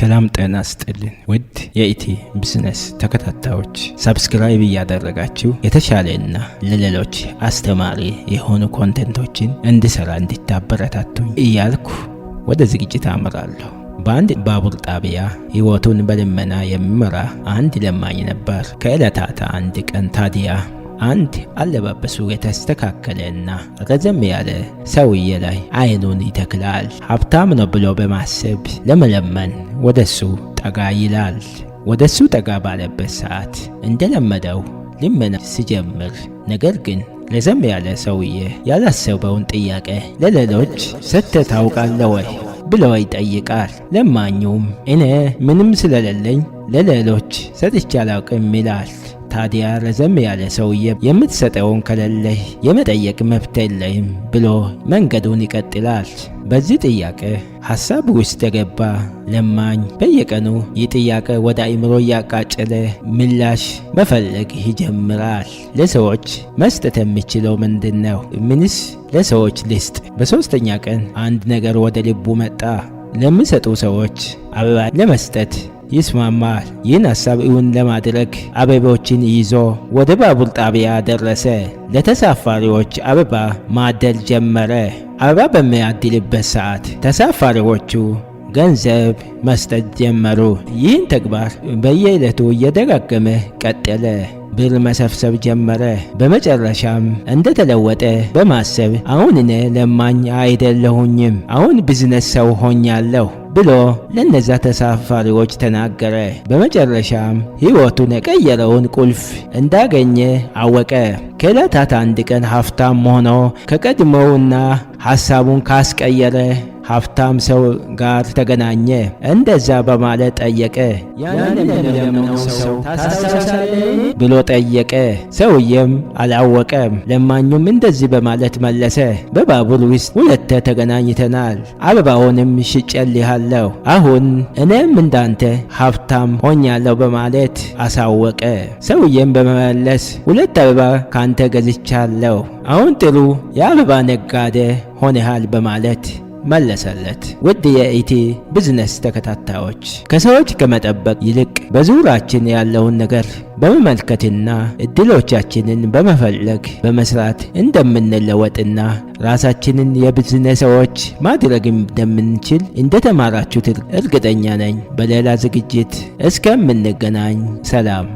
ሰላም ጤና ይስጥልን ውድ የኢቲ ቢዝነስ ተከታታዮች፣ subscribe እያደረጋችሁ የተሻለና ለሌሎች አስተማሪ የሆኑ content ኦችን እንድሰራ እንድታበረታቱኝ እያልኩ ወደ ዝግጅት አመራለሁ። በአንድ ባቡር ጣቢያ ሕይወቱን በልመና የሚመራ አንድ ለማኝ ነበር። ከዕለታት አንድ ቀን ታዲያ አንድ አለባበሱ የተስተካከለና ረዘም ያለ ሰውዬ ላይ አይኑን ይተክላል። ሀብታም ነው ብሎ በማሰብ ለመለመን ወደሱ ጠጋ ይላል። ወደሱ ጠጋ ባለበት ሰዓት እንደለመደው ልመና ሲጀምር፣ ነገር ግን ረዘም ያለ ሰውዬ ያላሰበውን ጥያቄ ለሌሎች ሰጥተህ ታውቃለህ ወይ ብሎ ይጠይቃል። ለማኙም እኔ ምንም ስለሌለኝ ለሌሎች ሰጥቼ አላውቅም ይላል። ታዲያ ረዘም ያለ ሰውዬ የምትሰጠውን ከሌለህ የመጠየቅ መብት የለህም ብሎ መንገዱን ይቀጥላል። በዚህ ጥያቄ ሐሳብ ውስጥ የገባ ለማኝ በየቀኑ ይህ ጥያቄ ወደ አእምሮ እያቃጨለ ምላሽ መፈለግ ይጀምራል። ለሰዎች መስጠት የምችለው ምንድን ነው? ምንስ ለሰዎች ልስጥ? በሦስተኛ ቀን አንድ ነገር ወደ ልቡ መጣ። ለሚሰጡ ሰዎች አበባ ለመስጠት ይስማማል። ይህን ሐሳብ እውን ለማድረግ አበቦችን ይዞ ወደ ባቡር ጣቢያ ደረሰ። ለተሳፋሪዎች አበባ ማደል ጀመረ። አበባ በሚያድልበት ሰዓት ተሳፋሪዎቹ ገንዘብ መስጠት ጀመሩ። ይህን ተግባር በየዕለቱ እየደጋገመ ቀጠለ። ብር መሰብሰብ ጀመረ። በመጨረሻም እንደተለወጠ በማሰብ አሁን እኔ ለማኝ አይደለሁኝም፣ አሁን ቢዝነስ ሰው ሆኛለሁ ብሎ ለነዛ ተሳፋሪዎች ተናገረ። በመጨረሻም ሕይወቱን የቀየረውን ቁልፍ እንዳገኘ አወቀ። ከዕለታት አንድ ቀን ሀብታም ሆኖ ከቀድሞውና ሐሳቡን ካስቀየረ ሀብታም ሰው ጋር ተገናኘ። እንደዛ በማለት ጠየቀ። ያንን የምለምነውን ሰው ታስታውሳለህ ብሎ ጠየቀ። ሰውዬም አላወቀም። ለማኙም እንደዚህ በማለት መለሰ። በባቡር ውስጥ ሁለቴ ተገናኝተናል። አበባውንም ሽጬልሃለሁ። አሁን እኔም እንዳንተ ሀብታም ሆኛለሁ በማለት አሳወቀ። ሰውዬም በመመለስ ሁለት አበባ ካንተ ገዝቻለሁ። አሁን ጥሩ የአበባ ነጋዴ ሆነሃል በማለት መለሰለት። ውድ የኢቲ ቢዝነስ ተከታታዮች፣ ከሰዎች ከመጠበቅ ይልቅ በዙሪያችን ያለውን ነገር በመመልከትና እድሎቻችንን በመፈለግ በመስራት እንደምንለወጥና ራሳችንን የቢዝነስ ሰዎች ማድረግ እንደምንችል እንደተማራችሁት እርግጠኛ ነኝ። በሌላ ዝግጅት እስከምንገናኝ ሰላም።